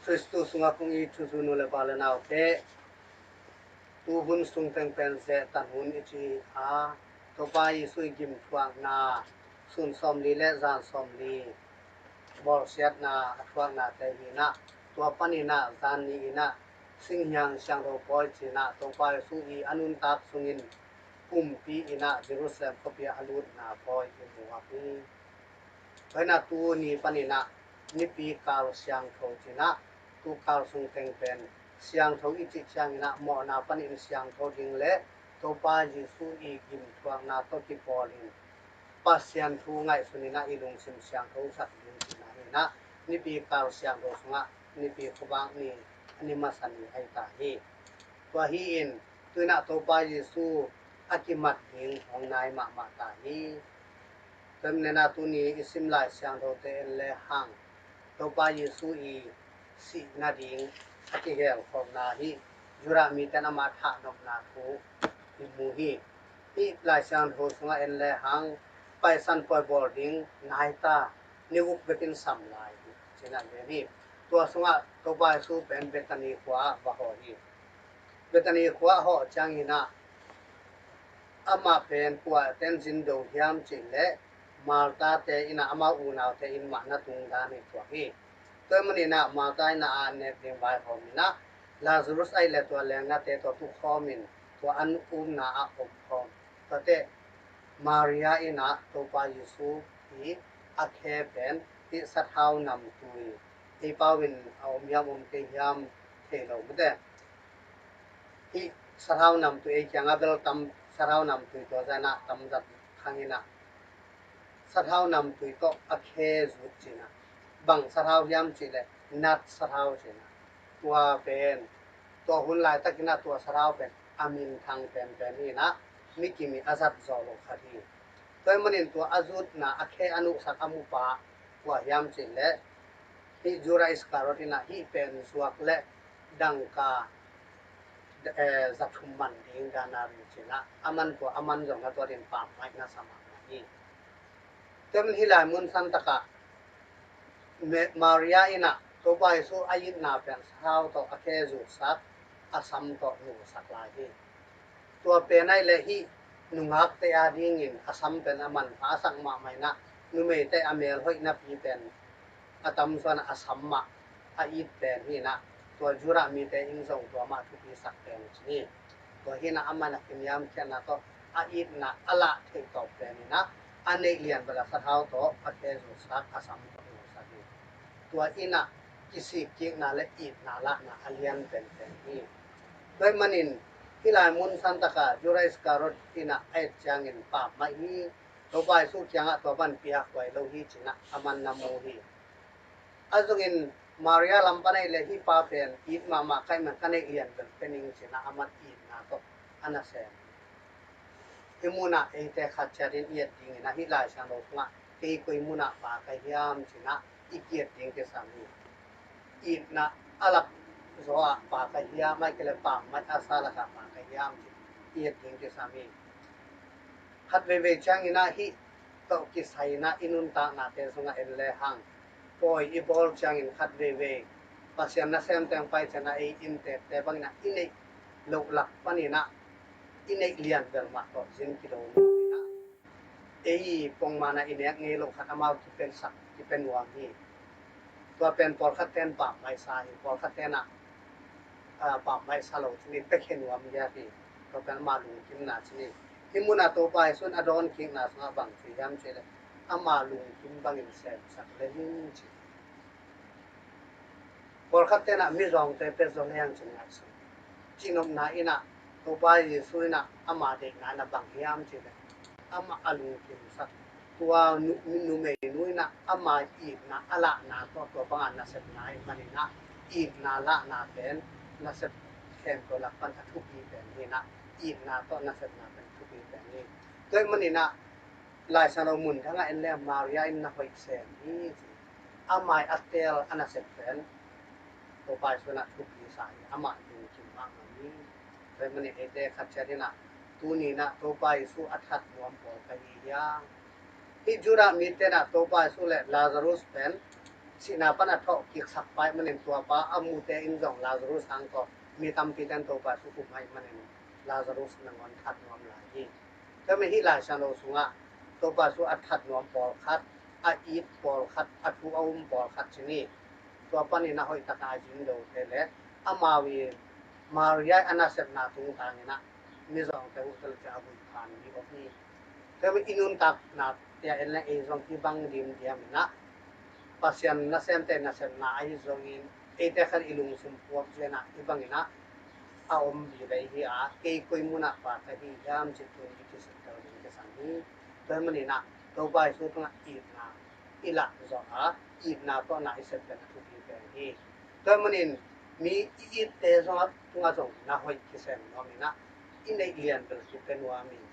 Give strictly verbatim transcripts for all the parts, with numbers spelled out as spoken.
Khristu sungah kong it thuzui nu le pa le naute, tu hun sung teng pen Zehtan hun i ci hi a, Topa Jesu i gimthuakna, sun sawmli le zan sawmli bawlsiatna a thuaknate hi in ah, tua panin ah zan ni in ah singhiang siangtho pawi ci in ah Topa Jesu i a nuntak sungin pumpi in ah Jerusalem khuapi ah a lutna pawi i mu hi. Tua hi in ah tuni panin ah nipi kal siangtho ci in ah, tu kal sung teng pen siangtho i cih ciangin ah mawhna panin siangtho ding le Topa Jesu i gimthuakna tawh kipawlin Pasian thu ngaihsun in ah i lungsim siangtho sak ding cihna hi in ah, nipi kal siangtho sungah nipi khuavak ni a ni masa ni ahi ta hi. Tua hi in tu in ah Topa Jesu a kimat ding hong nai mahmah ta hi. Tua hi in ah tuni i sim Lai Siangthote en le hang, Topa Jesu i sih nading a kigelkhopna hi. Judah mite in amah thahnopna thu i mu hi. Hih Lai Siangtho sungah en le hang, Paisan pawi bawl ding nai ta, ni guk bekin sam lai hi ci in ah gen hi. Tua sungah Topa Jesu pen Bethany khua ah va hawh hi. Bethany khua ah hawh ciangin ah amah pen kua tenzin do hiam cih leh Martha te in ah amau unaute inn mah na tung dan hi tuak hi. Tua hi manin ah Martha in ah a nek ding vaihawm in ah Lazarus ahih leh tua lengnate tawh tukhawm in tua an umna ah omkhawm. Tuate Maria in ah Topa Jesu i a khe pen hih sathau namtui, ei pau in a om hiam om kei hiam thei lo mate, hih sathau namtui ei kiangah bel tam, sathau namtui tua zah in ah tamzat khang in ah sathau namtui tawh a khe zut ci in ah, bang sathau hiam cih leh nat sathau ci in ah, tua pen tua hun laitak in ah tua sathau pen a minthang penpen hi in ah mi kim i a zat zawh loh khat hi. Tua hi manin tua a zutna a khe a nuhsak a mupa kua hiam cih leh hih Judah Iskariot in ah hih pen zuak leh dangka eh, za thum man ding danari ci in ah a man tua a man zong a tua din pammaih na sa mahmah hi. Tua hi manin hih lai mun santak ah Me-, Maria in ah Topa Jesu a itna pen sathau tawh a khe zutsak, a sam tawh nusak lai hi. Tua pen ahih leh hih nungakte a dingin a sam pen a manpha a sak mahmah in ah, numeite a mel hoih napi pen a tamzaw in ah a sam mah a it pen hi in ah, tua Judah mite in zong tua mah thupi sak pen ci hi. Tua hi in ah amah in a kiniamkhiatna tawh a itna a lah theih tawp pen hi in ah, a neih lian bel a sathau tawh a khe zutsak, a sam tawh nusak hi. Tua in ah kisik kikna le itna lahna a lian penpen hi. Tua hi manin hih lai mun santak ah Judah Iskariot in ah a et ciangin pammaih hi. Topa Jesu kiangah tua pan piakhuai lo hi ci in ah a man na mu hi. A zongin Maria lam pan ahih leh hih pa pen it mahmah ka hih man ka neih lian bel pia ning ci in ah a man itna tawh a na sem hi. Hih mun ah eite khat ciat in i et ding in ah hih Lai Siangtho sungah kei koi mun ah pa ka hiam ci in ah i ki-et ding kisam hi. Itna a lak zaw ah pa ka hiam, ahih kei leh pammaih a sa lakah pa ka hiam ci in i et ding kisam hi. Khat veivei ciangin ah hih tawh kisai in ah i nuntaknate sungah en le hang, pawi i bawl ciangin khat veivei Pasian nasem teng pai ciangin ah ei inntekte bangin ah i neih loh lak panin ah i neih lian bel mah tawh zin kilo nuam in ah, ei pongman ah i nek ngei loh khat amau kipensak, kipia nuam hi. Tua pen pawlkhatte in pammaih sa hi, pawlkhatte in ah, ah, pammaih sa lo ci ni, piakhia nuam hi a hi. Tua pen ama lungkimna ci ni. Hih mun ah Topa Jesu in a dawnkikna sungah bang ci hiam cih leh ama lungkim bangin semsak lel in ci. Pawlkhatte in ah mizawngte pia zaw leng ci ngaihsun. Cihnopna in ah Topa Jesu in ah ama deihna in ah bang hiam cih leh amah a lungkimsak, tua nu-, numeinu in ah ama itna a lahna tawh tua banga nasepna ahih manin ah itna lahna pen nasep khempeuh lak pan a thupi pen hi in ah, itna tawh nasepna pen thupi pen hi. Tua ahih manin ah Lai Siangtho mun dangah en leh Maria in na hoih sem hi ci. Ama a teel a nasep pen Topa Jesu in ah thupi sa hi, amah lungkim mahmah hi. Tua ahih manin eite khat ciat in ah tuni in ah Topa Jesu a that nuam pawl ka hi hiam? Hih Judah mite in ah Topa Jesu le Lazarus pen sihna pan a thawh kiksak pa ahih manin tua pa a mute in zong Lazarus hang tawh mi tampi ten Topa Jesu um ahih manin Lazarus nangawn that nuam lai hi. Tua ahih manin hih Lai Siangtho sungah Topa Jesu a that nuam pawlkhat, a it pawlkhat, a thu a um pawlkhat ci ni. Tua panin a hoih takin a zin lote le amau i Maria a nasepna tungtang in ah mizawngte uh tawh a gui phan mi om hi. Tua ahih manin i nuntakna te ah en leng ei zong hih bang dim diam in ah Pasian nasemte nasepna ahi zongin eite khat i lungsim puak zen ah hih bangin ah a om vive hi a, kei koi munah pa ka hi hiam cih tuni kisittel ding kisam hi. Tua ahih manin ah Topa Jesu tungah itna i lah zawh a, itna tawh na i sep pen a thupi pen hi. Tua ahih manin mi i itte zong tungah zong na hoih kisem nuam in ah i neih lian bel kipia nuam in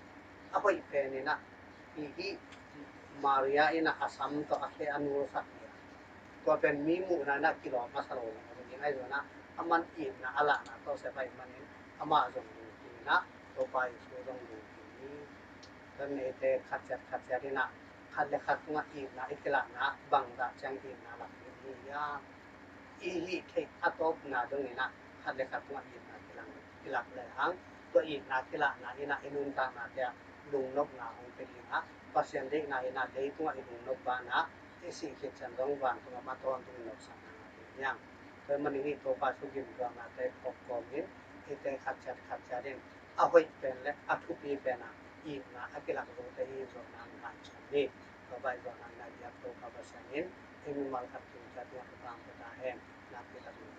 a hoih pen in ah hih Maria in ah a sam tawh a khe a nulsak hi a, tua pen mi muhna in ah kilawm a sa lo in ah ahi zongin ah aman itna a lahna tawh sep ahih manin amah zong lungkim in ah Topa Jesu zong lungkim hi. Tua ahih manin eite khat ciat khat ciat in ah khat le khat tungah itna i kilahna bangzah ciang itna lak ding hi hiam? I hih theih a tawpna dongin ah khat le khat tungah itna kilang, kilak le hang tua itna kilahna in ah i nuntaknate ah lungnopna hong pia ding a, Pasian deihna in ah leitungah i lungnop banah i sih khit ciang zong vantungah mah tawntung i nopsakna ngah ding hi hang. Tua ahih manin hih Topa Jesu gimthuaknate khop kawmin eite khat ciat khat ciat in a hoih pen le a thupi pen a itna a kilak zote i zawh nang ngaihsun ni. Tua bang i zawh nang ngaihsun ni. Topa Pasian in ei mimal khat tung ciat tungah thupha pia ta hen. Nakpi takin